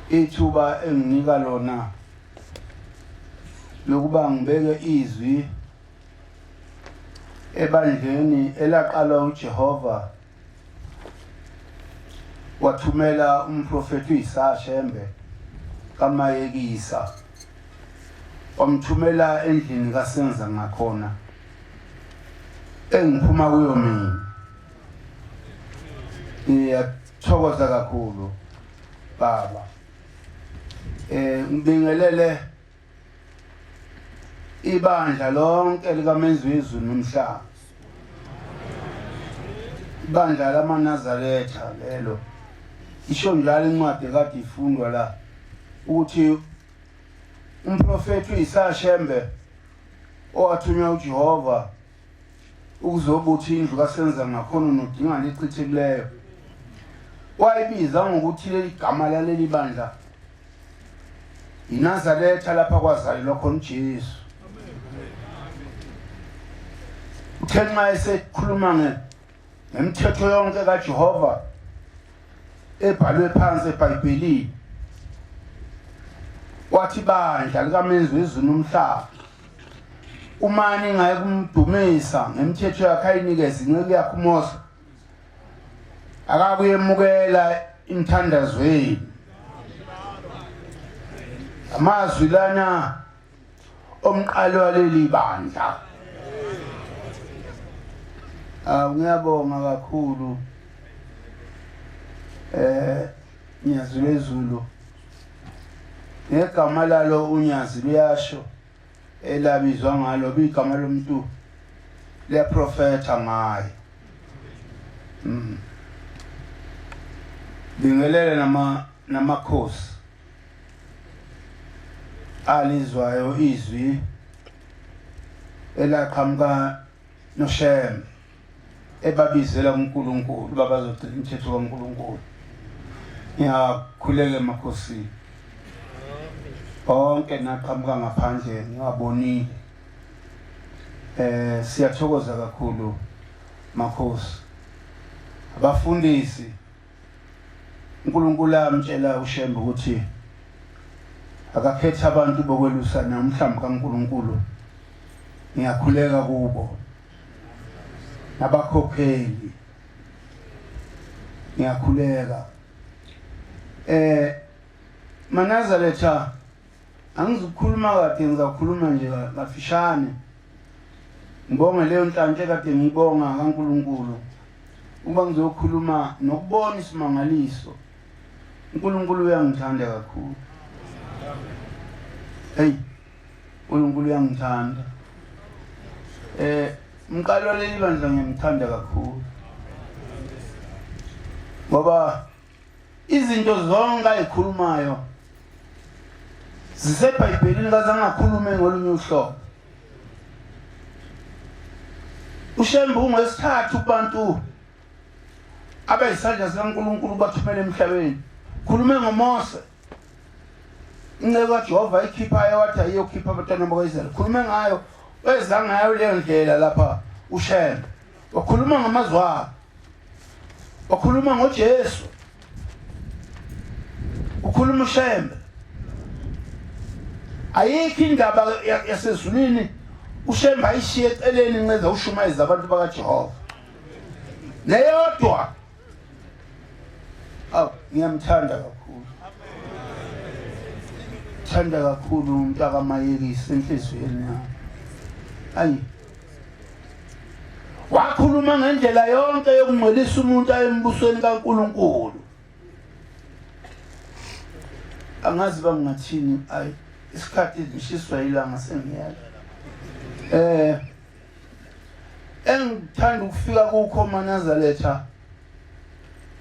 Ithuba enginika lona lokuba ngibeke izwi ebandleni elaqalwa uJehova wathumela umprofethi uIsaya Shembe kaMayekisa wamthumela endlini kasenza ngakhona engiphuma kuyo mina. Ngiyathokoza kakhulu baba. Ngibingelele ibandla lonke likaMenzi wezulu nomhlaba, ibandla lamaNazaretha lelo. Isho njalo incwadi ekade ifundwa la ukuthi umprofethi uIsaya Shembe owathunywa uJehova ukuzobutha indlu kasenza ngakhona nodingana echithekileyo wayibiza ngokuthi leli gama laleli bandla iNazaretha, lapha kwazalelwa khona uJesu. Uthe nxa esekhuluma ngemithetho yonke kaJehova ebhalwe phansi eBhayibhelini, wathi bandla likaMenzi wezulu nomhlaba, uma ningaye kumdumisa ngemithetho yakhe ayinikeze inceku yakhe uMose, akakuyemukela imithandazo yenu. Amazwi lana omqalo waleli bandla. Awu, ngiyabonga kakhulu Nyazi lwezulu. Ngegama lalo uNyazi luyasho elabizwa ngalo, bigama lomuntu liyaprofetha ngaye. Bingelele namakhosi alizwayo izwi elaqhamuka noShembe ebabizela kuNkulunkulu babazogcina imithetho kaNkulunkulu. Ngiyakhuleka emakhosini onke naqhamuka ngaphandle ngiwabonile. Siyathokoza kakhulu makhosi, abafundisi. uNkulunkulu amtshela uShembe ukuthi akakhethe abantu bokwelusana umhlambi kaNkulunkulu. Ngiyakhuleka kubo nabakhokheli, ngiyakhuleka. Manazaretha, angizukukhuluma kade, ngizakhuluma nje kafishane. Ngibonge leyo nhlanhla ekade ngiyibonga kaNkulunkulu ukuba ngizokhuluma nokubona isimangaliso. uNkulunkulu uyangithanda kakhulu. Hey, uNkulunkulu uyangithanda. Umqalo leli bandla ngiyamthanda kakhulu, ngoba izinto zonke ayikhulumayo ziseBhayibhelini, kaze angakhulume ngolunye uhlobo. uShembe ungwesithathu kubantu abayisandla sikaNkulunkulu bathumele emhlabeni. Khulume ngoMose, inceku kaJehova ikhiphayo, wathi ayiyokhipha abantwana bakwa-Israyeli. Khulume ngayo, weza ngayo leyo ndlela lapha uShembe. Wakhuluma ngamazwi akhe, wakhuluma ngoJesu, ukhuluma uShembe. Ayikho indaba yasezulwini uShembe ayishiye eceleni nceza ushumayeza abantu bakaJehova neyodwa. Aw, ngiyamthanda kakhulu, thanda kakhulu umntakaMayekisi enhliziyweni yami. Ayi, wakhuluma ngendlela yonke yokungcwelisa umuntu ayembusweni kaNkulunkulu. Angazi bangingathini, ayi isikhathi ngishiswa ilanga sengiyala. Engithanda ukufika kukho maNazaretha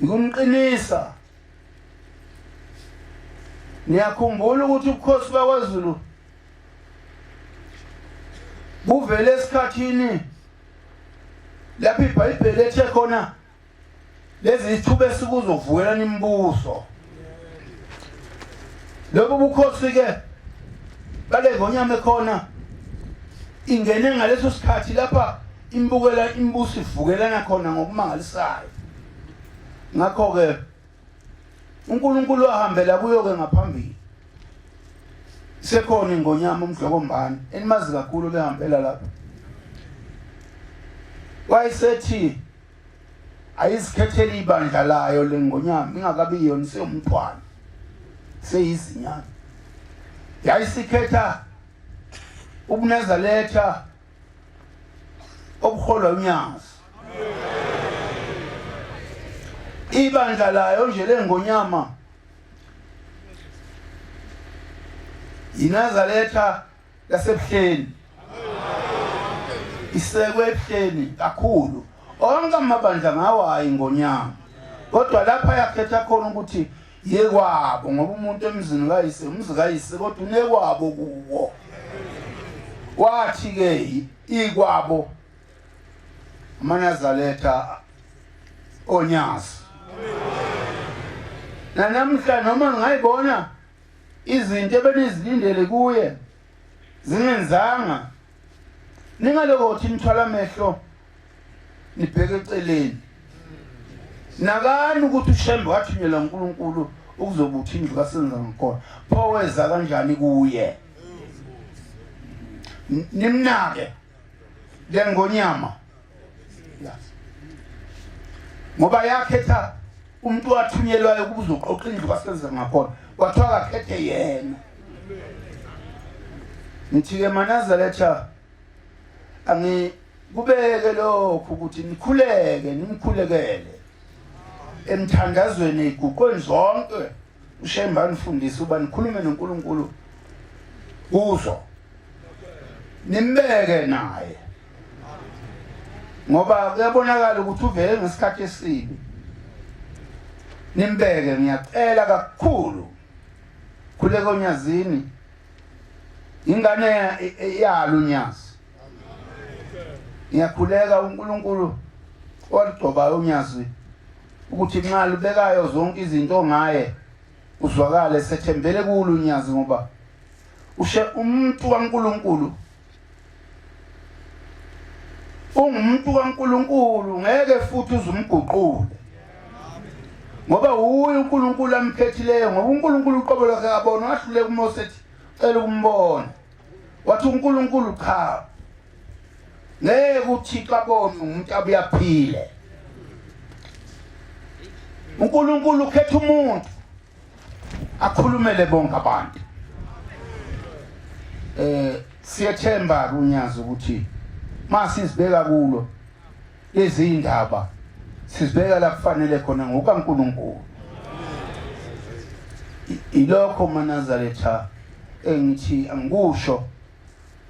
ikumqinisa. Niyakhumbula ukuthi ubukhosi bakwaZulu buvele esikhathini lapho iBhayibheli ethe khona lezi zithuba esikuzovukelana imibuso. Lobu bukhosi ke bale ngonyama ekhona ingene ngaleso sikhathi lapha imbukela imibuso ivukelana khona ngokumangalisayo. Ngakho ke uNkulunkulu wahambela kuyo ke ngaphambili sekhona ingonyama umdlokombane enimazi kakhulu behambela lapha wayesethi ayizikhetheli ibandla layo lengonyama ingakabi yona seyomntwana seyizinyana yayisikhetha ubuNazaretha obuholwa unyazi ibandla layo nje lengonyama iNazaretha lasebuhleni isekwe ebuhleni kakhulu onke amabandla ngawayi ngonyama kodwa lapha yakhetha khona ukuthi yekwabo ngoba umuntu emzini kayise umzi kayise kodwa unekwabo kuwo wathi ke ikwabo amaNazaretha onyazi nanamhla noma ngayibona izinto ebenizilindele kuye zingenzanga ningalokothi nithwala amehlo nibheke eceleni nakani ukuthi uShembe wathunyelwa uNkulunkulu ukuzobutha indlu kasenza ngakhona pho weza kanjani kuye nimnake lengonyama ngoba yakhetha umuntu wathunyelwayo ukuba uzoqoqa indlu kasenza ngakhona kwathiwa kakhethe yena ngithi-ke manazaretha angikubeke lokhu ukuthi nikhuleke nimkhulekele emthandazweni ey'guqweni zonke ushembe anifundise uba nikhulume noNkulunkulu kuzo nimbeke naye ngoba kuyabonakala ukuthi uvele ngesikhathi esibi nimbeke ngiyacela kakhulu khuleka onyazini ingane yalo unyazi ngiyakhuleka uNkulunkulu oligcobayo unyazi ukuthi nxa lubekayo zonke izinto ngaye uzwakale sethembele kulo unyazi ngoba ushe umuntu kaNkulunkulu ungumuntu kaNkulunkulu ngeke futhi uzumguqule ngoba wuye uNkulunkulu amkhethileyo ngoba uNkulunkulu uqobo lwakhe abona wahluleka uMose ethi cela ukumbona wathi uNkulunkulu cha ngeke uThixo abone umuntu abuye aphile uNkulunkulu ukhetha umuntu akhulumele bonke abantu eh siyethemba kunyazi ukuthi masizibeka kulo izindaba sizibeka la kufanele khona ngokaNkulunkulu ilokho manazaretha engithi angikusho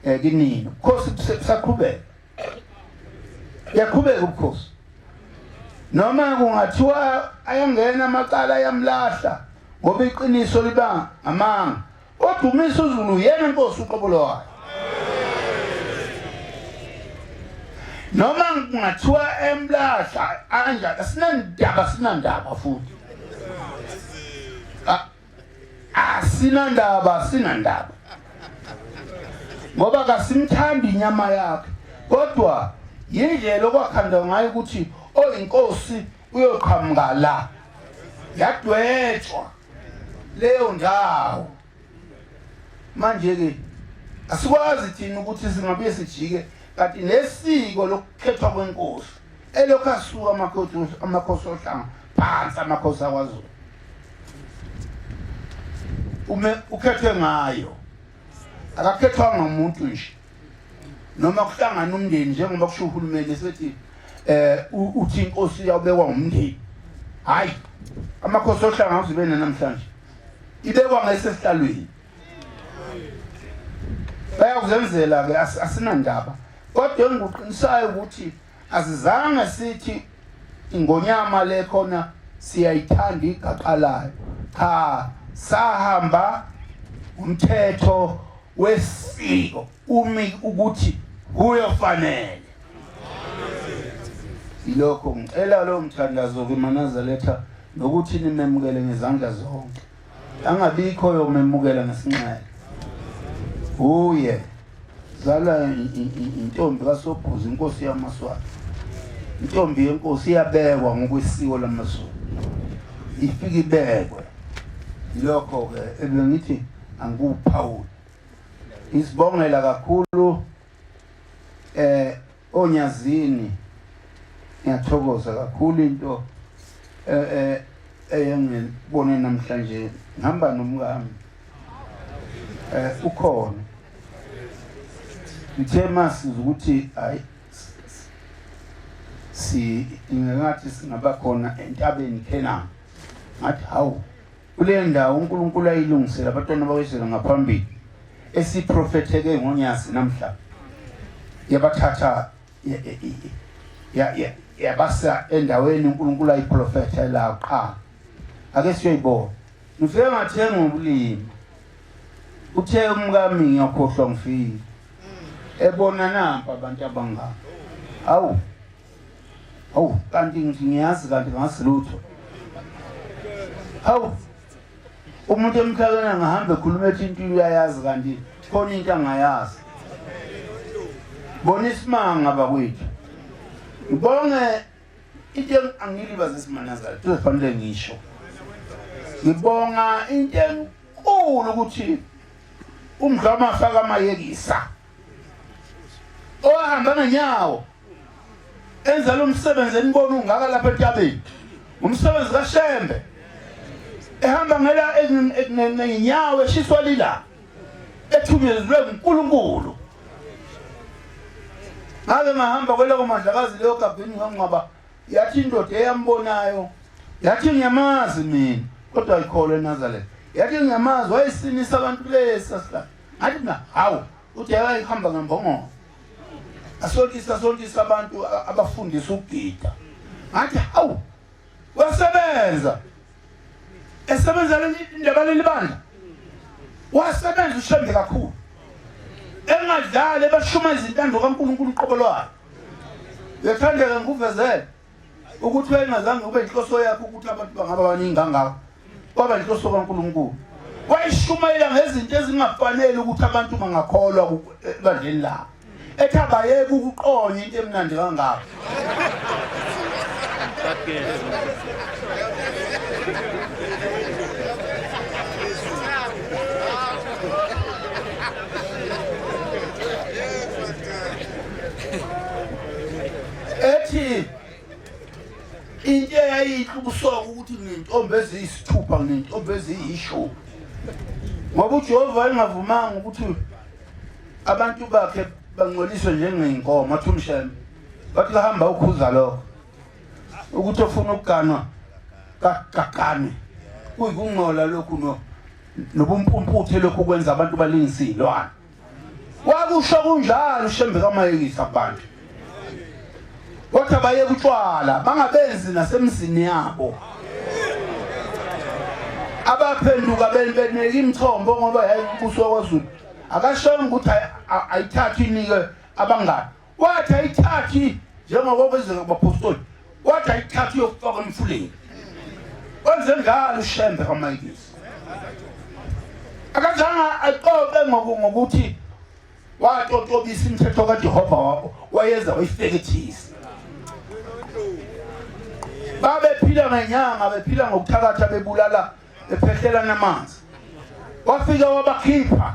eh kinini ubukhosi busaqhubeka yaqhubeka ubukhosi noma kungathiwa ayangena amacala ayamlahla ngoba iqiniso liba amanga kodwa umisa uZulu yena inkosi uqobo lwayo noma kungathiwa emlahla anjani asinandaba sinandaba futhi asinandaba sinandaba ngoba kasimthandi inyama yakhe kodwa yindlela okwakhandwa ngayo ukuthi oyinkosi uyoqhamuka la yadwetshwa leyo ndawo manje ke asikwazi thina ukuthi singabuye sijike kanti nesiko lokukhethwa kwenkosi elokhu asuka amakhosi amakhosi ohlanga phansi amakhosi akwaZulu ume ukhethwe ngayo akakhethwanga umuntu nje noma kuhlangana umndeni njengoba kusho uhulumeni sethi eh uthi inkosi iyawubekwa ngumndeni hayi amakhosi ohlanga uzibe namhlanje ibekwa ngesesihlalweni bayakuzenzela ke asinandaba kodwa engikuqinisayo ukuthi asizange sithi ingonyama le khona siyayithanda igaqa layo cha sahamba umthetho wesiko umi ukuthi kuyofanele ilokho ngicela lo mthandazo kwiManazaretha nokuthi nimemukele ngezandla zonke angabikho yomemukela ngesinxele uye zala intombi kaSobhuza inkosi yamaSwati intombi yenkosi iyabekwa ngokwesiko lamaZulu Ifike ibekwe. Lokho ke ebengithi angikuphawuli. Isibongela kakhulu oNyazini, ngiyathokoza kakhulu into eyengibone namhlanje ngihamba nomkami ukhona. Ngithe masiza ukuthi hayi si ngathi singaba khona entabeni Canaan, ngathi hawu kule ndawo uNkulunkulu ayilungisela abantwana bakwaIsrayeli ngaphambili esiprofetheke ngoNyazi namhla, yabathatha yabasa endaweni uNkulunkulu ayiprofethela kuqala. Ake siyoyibona. Ngifike ngathenga ubulimi, uthe umkami ngiyakhohlwa ngifike ebona nampa abantu abangaka. Hawu hawu, kanti ngiyazi kanti ngazi lutho. Hawu, umuntu emhlabeni angahamba ekhuluma ethi into uyayazi kanti khona into angayazi. Bona isimanga bakwethu. Ngibonge into angilibaze simanazala kufanele ngisho. Ngibonga into enkulu ukuthi umdlama kaMayekisa owahamba ngenyawo enza lo msebenzi enibona ungaka lapha entabeni, umsebenzi kaShembe, ehamba ngela ngenyawo eshiswa lila, ethunyezwe uNkulunkulu. Ngake ngahamba kweloko Mandlakazi leyo gabhini ngangcwaba, yathi indoda eyambonayo yathi ngiyamazi mina, kodwa ayikholwa eNazaretha. Yathi ngiyamazi, wayesinisa abantu kulesa sihlahla. Ngathi mina hawu, uthi yayihamba ngembongolo asontisa asontisa abantu abafundisa ukugida. Ngathi hawu, wasebenza esebenza indaba leli bandla, wasebenza uShembe kakhulu, engadlali, ebashuma izintando kaNkulunkulu uqobo lwayo. Uyathandeka ngikuvezele ukuthi wayengazange kube inhloso yakhe ukuthi abantu bangaba baningi kangaka, kwaba inhloso kaNkulunkulu. Wayishumayela ngezinto ezingafanele ukuthi abantu bangakholwa ebandleni labo, ethi abayeke ukuqonya into emnandi kangaka. Ethi into eyayiyihlubusoka ukuthi nginentombi eziyisithupha, nginentombi eziyishumi, ngoba uJehova wayengavumanga ukuthi abantu bakhe bangcoliswe njengey'nkomo. Athi umsheme wathi lahamba ukhuza lokho ukuthi ofuna ukuganwa kagane, kuyikungcola lokhu nobumpumputhe lokhu kwenza abantu balingise iy'lwane. Wakusho kunjalo uShembe kaMayekisa kubantu, kodwa bayeke utshwala bangabenzi nasemzini yabo. Abaphenduka beneka imithombo ngoba yayimbuso wakwaZulu akashongo ukuthi ayithathi inike abangani, wathi ayithathi njengoba kwenzeka kubapostoli, wathi ayithathi uyofaka emfuleni. Wenze njalo uShembe kaMayekisa, akazange axoxe ngokuthi watotobisa imithetho kaJehova, wayeza wayifekethisa. Babephila ngenyanga, bephila ngokuthakatha, bebulala, bephehlelana amanzi. Wafika wabakhipha,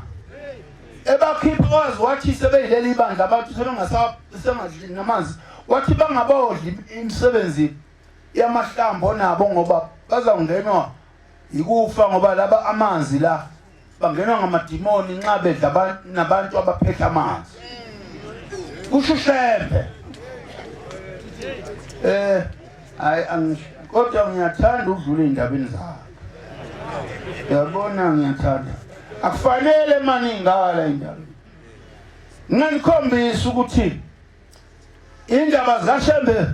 ebakhipha wazi wathi sebeyileli ibandla abantu sebengasadli namanzi, wathi bangabodli imisebenzi yamahlambo nabo ngoba bazawungenwa yikufa, ngoba laba amanzi la bangenwa ngamadimoni nxa bedla nabantu abaphehla amanzi. Kusho uShembe. Hayi kodwa ngiyathanda ukudlula ey'ndabeni zakhe, uyabona, ngiyathanda. Akufanele mani ingala indaba, nginganikhombisa ukuthi indaba zikaShembe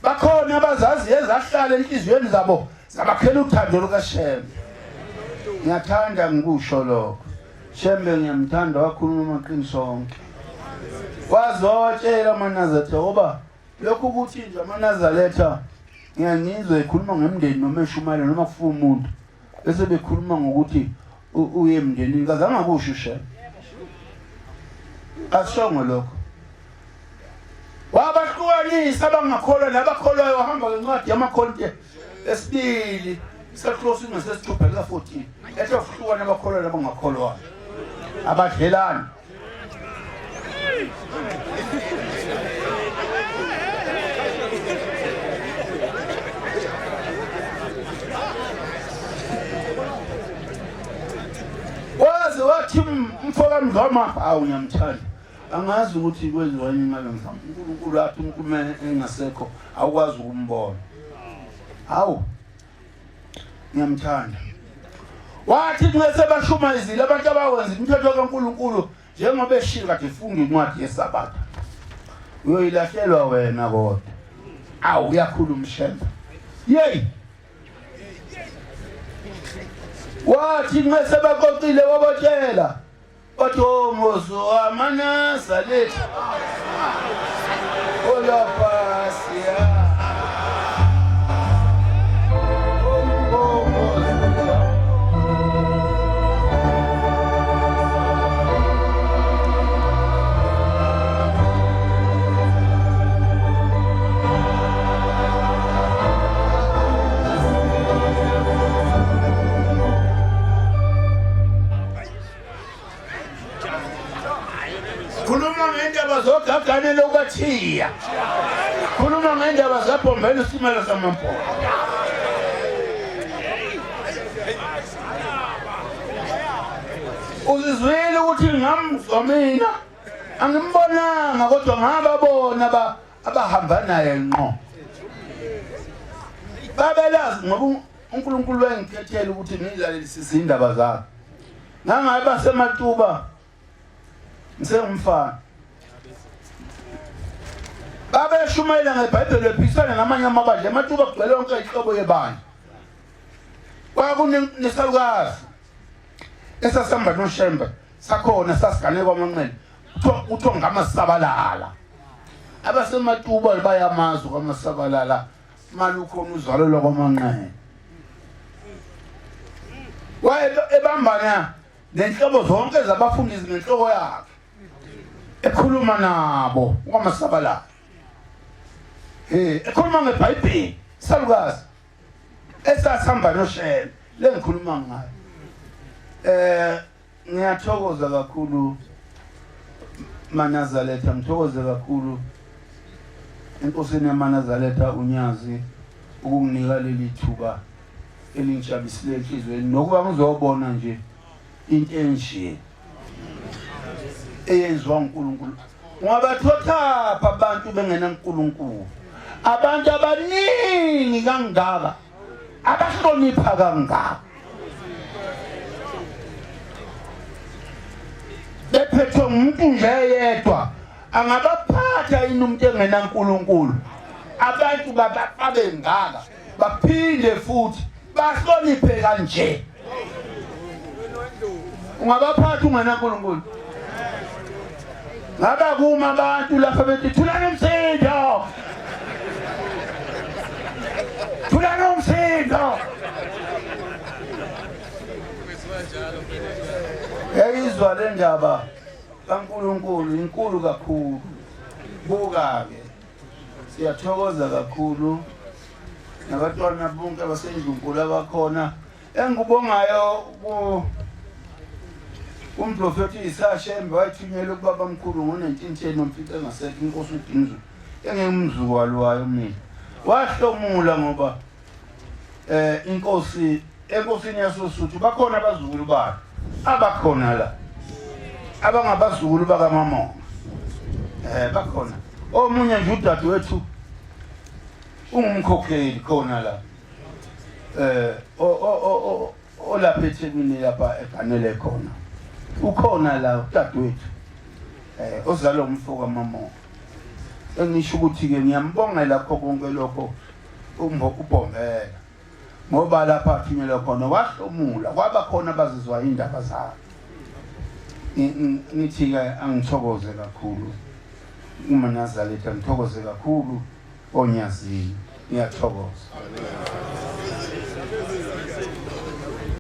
bakhona abazazi ezahlala enhliziyweni zabo zabakhela uthando lukaShembe. Ngiyathanda ngikusho lokho. Shembe ngiyamthanda, wakhuluma amaqiniso onke, wazotshela amaNazaretha, ngoba lokhu ukuthi nje amaNazaretha ngiyangizwa ekhuluma ngemndeni noma eshumayela noma kufa umuntu bese bekhuluma ngokuthi uye emndenini, kazange akusho uShembe, asongo lokho. Wabahlukanisa abangakholwa nabakholwayo, wahamba ngencwadi yamaKorinte. Esibili isahluko singesesithupha lika-14 ethi okuhlukana abakholwa nabangakholwayo abadlelani. Waze wathi mfo kaMdloma, hawu ngiyamthanda. Angazi ukuthi kwenziwa yini ngabe ngizama. uNkulunkulu athi umuntu uma engasekho awukwazi ukumbona. Hawu ngiyamthanda. Wathi nxese bashumayezile abantu abawenza umthetho kaNkulunkulu njengoba eshilo kade efunda incwadi yeSabatha. Uyoyilahlelwa wena kodwa. Awu uyakhuluma uShembe. Yeyi wathi nxese baxoxile wabatshela wathi o Mozo wamaNazaretha olapha siya Khuluma ngendaba zogagane lokathiya. Khuluma ngendaba zabhombela isimela samampondo. Uzizwile ukuthi ngamzwa mina angimbonanga kodwa ngababona ba abahamba naye ngqo. Babelazi ngoba uNkulunkulu wayengikhethela ukuthi ngilalelisise indaba zakhe. Ngangaba sematuba ngisengumfana. Babeshumayela ngeBhayibheli bephikisana namanye amabandla ematuba kugcwele yonke inhlobo yebandla. Kwakunesalukazi esasihamba noShembe sakhona sasigane kwaManqele kuthiwa ngamasabalala. Abasematuba bayamazi kwamasabalala malukhona uzalo lwakwaManqele. Waye ebambana nenhlobo zonke zabafundisi ngenhloko yakhe ekhuluma nabo kwamasabalala. Ekhuluma ngeBhayibheli salukazi esasihamba noShembe lengikhuluma ngayo. Ngiyathokoza kakhulu maNazaretha, ngithokoze kakhulu enkosini yamaNazaretha uNyazi ukunginika leli thuba elingijabisile enhliziyweni nokuba ngizobona nje into enje eyenziwa uNkulunkulu. Ungabathothapha abantu bengenaNkulunkulu, abantu abaningi kangaka abahlonipha kangaka bephethwe ngumuntu nje yedwa angabaphatha yini umuntu engenaNkulunkulu? Abantu babe ngaka baphinde futhi bahloniphe kanje, ungabaphatha ungenaNkulunkulu? Ngaba kuma abantu lapha bethi thulani umsindo, thulani umsindo. Yayizwa le ndaba kaNkulunkulu inkulu kakhulu. Buka-ke, siyathokoza kakhulu nabantwana bonke abasendlunkulu abakhona. Engikubongayo ku umprofethi Isaya Shembe wayethunyelwe kubaba mkhulu ngo-1910 wamfica engasekho inkosi uDinizulu engengumzukwalo wayo mina. Wahlomula ngoba inkosi enkosini yasoSuthu bakhona abazukulu bayo abakhona la abangabazukulu bakaMamonga bakhona. Omunye nje udadewethu ungumkhokheli khona la olapha eThekwini lapha eganele khona ukhona la udadewethu ozalwa umfo kaMamonga. Engisho ukuthi ke ngiyambongela kho konke lokho uBhombela ngoba lapha athunyelwe khona wahlomula kwaba khona abazizwa indaba zakhe. Ngithi ke angithokoze kakhulu uma Nazaretha, ngithokoze kakhulu oNyazini, ngiyathokoza.